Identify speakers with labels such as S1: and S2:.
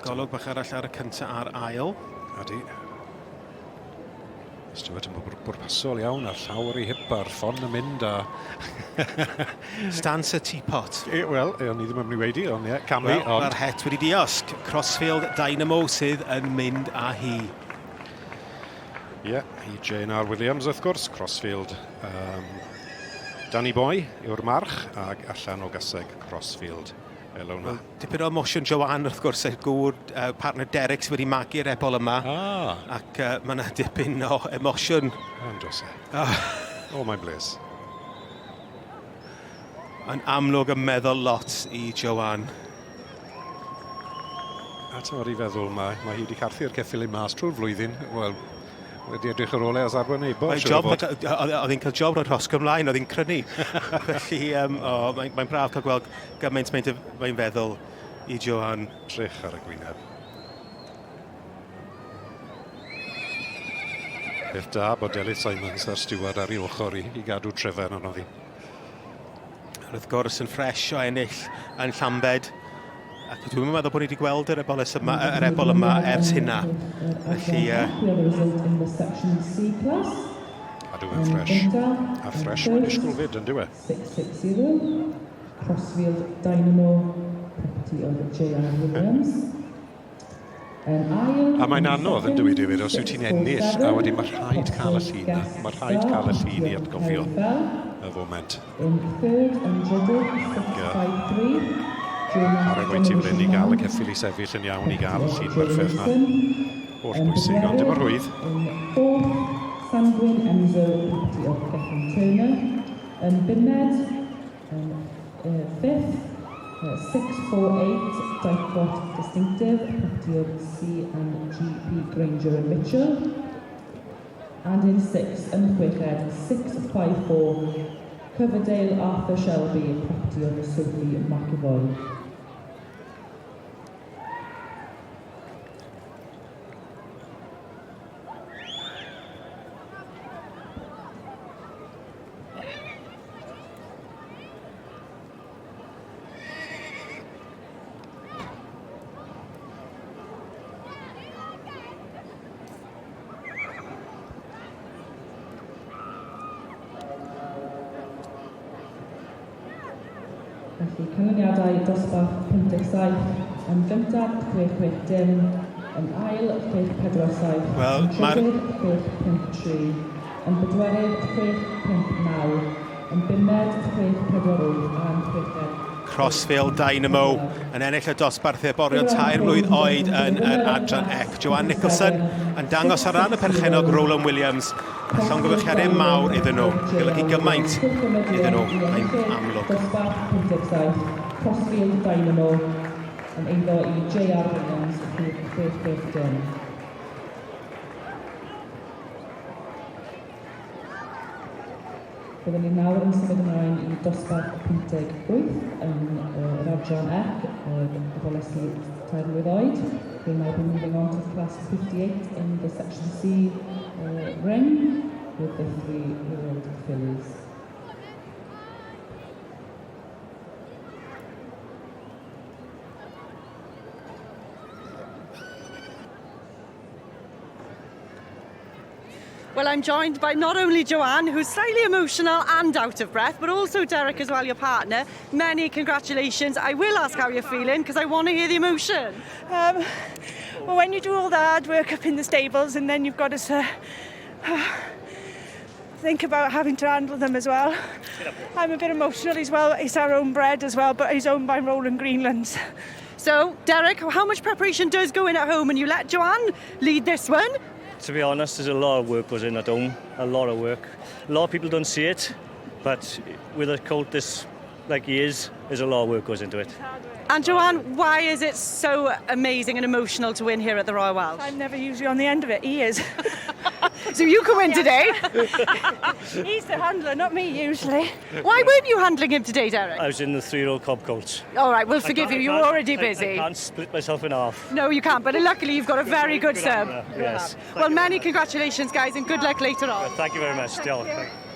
S1: Golwg bach arall ar y cyntaf a'r ail.
S2: Ydy. Stuart yn bwrpasol iawn a'r llaw ar ei hip a'r ffon yn mynd a...
S1: Stance y teapot.
S2: E, Wel, o'n i ddim yn mynd i wedi, ond ie, camu.
S1: Wel,
S2: ond...
S1: Mae'r het wedi diosg. Crossfield Dynamo sydd yn mynd â hi.
S2: Ie, yeah, i Jane R. Williams wrth gwrs, Crossfield. Um, Danny Boy yw'r march ag allan o gaseg Crossfield. Elona.
S1: Wel, dipyn o emosiwn Joanne wrth gwrs, y gŵr uh, partner Derek sydd wedi magu'r ebol yma.
S2: Ah.
S1: Ac uh, mae yna dipyn o emosiwn.
S2: Yn dos e.
S1: Oh.
S2: Oh, mae'n bles.
S1: Yn amlwg yn meddwl lot i Joanne.
S2: A ti'n i feddwl, mae, mae hi wedi carthu'r ceffyl i mas trwy'r flwyddyn. Wel, wedi edrych ar ôl e as arwynebol,
S1: siŵr o fod. Oedd hi'n cael job roi'r rhosg ymlaen, oedd hi'n crynu. Felly, um, oh, mae'n mae braf cael gweld gymaint mae'n mae feddwl i Joanne.
S2: Drych ar y gwyneb. Peth da bod Delyth Simons a'r stiward ar ei ochr i, i gadw trefen arno fi.
S1: Wrth gwrs yn ffres o ennill yn Llambed. Ac dwi'n meddwl bod ni wedi gweld yr eboles yma, yr ebol yma ers hynna. Felly...
S2: A dwi'n ffres. A ffres mae'n disgwyl fyd, yn diwe.
S3: 660, Crossfield Dynamo, property of J.R. Williams.
S2: A mae'n anodd yn dywed David, os wyt ti'n ennill, a wedyn mae rhaid cael y llun na. Mae rhaid cael y llun i atgofio y foment. Ar y ti fel hyn i gael y ceffyl i sefyll yn iawn i gael y llun berffaith na. Holl bwysig, ond dim o'r rhwydd.
S3: Sanguine Enzo, property of Gethin Turner. Yn bumed, yn fifth, 648 Dicot Distinctive, property of C and G P Granger and Mitchell. And in sixth, yn chweched, 654 Coverdale Arthur Shelby, property of Sophie McEvoy. Felly, canlyniadau dosbarth 57 yn gyntaf 660, yn ail 647,
S1: Wel,
S3: yn trydydd 653, yn bedwerydd 659, yn bumed 648 a'n chweched
S1: Crossfield Dynamo yn ennill y dosbarth eborion tair mlwydd oed yn yr adran Ec. Joanne Nicholson yn dangos ar ran y perchennog Roland Williams a llongyfarchiadau mawr iddyn nhw. Golygu gymaint iddyn nhw, mae'n amlwg.
S3: Dosbarth 57, Crossfield Dynamo yn eiddo i JR Williams, rhif 660. Byddwn ni nawr yn symud ymlaen i dosbarth 58 yn yr adran Ec, y bolesi tair mlwydd oed. We'll now be moving on to class 58 in the section C ring with the three-year-old fillies.
S4: Well, I'm joined by not only Joanne, who's slightly emotional and out of breath, but also Derek as well, your partner. Many congratulations. I will ask how you're feeling, because I want to hear the emotion.
S5: Um, well, when you do all the hard work up in the stables and then you've got to uh, think about having to handle them as well. I'm a bit emotional as well. It's our own bread as well, but he's owned by Roland Greenlands.
S4: So, Derek, how much preparation does go in at home and you let Joanne lead this one?
S6: To be honest, there's a lot of work goes in at home. A lot of work. A lot of people don't see it, but with a colt this like he is, there's a lot of work goes into it.
S4: And Joanne, why is it so amazing and emotional to win here at the Royal Welsh?
S5: I'm never usually on the end of it. He is.
S4: so you can win today.
S5: He's the handler, not me usually.
S4: Why weren't you handling him today, Derek?
S6: I was in the three-year-old cob colts.
S4: All right, we'll forgive you. You were already busy.
S6: I can't split myself in half.
S4: No, you can't. But luckily, you've got a very good, good sub.
S6: Yes.
S4: Well, many congratulations, guys, and good luck later on.
S6: Thank you very much. Thank you.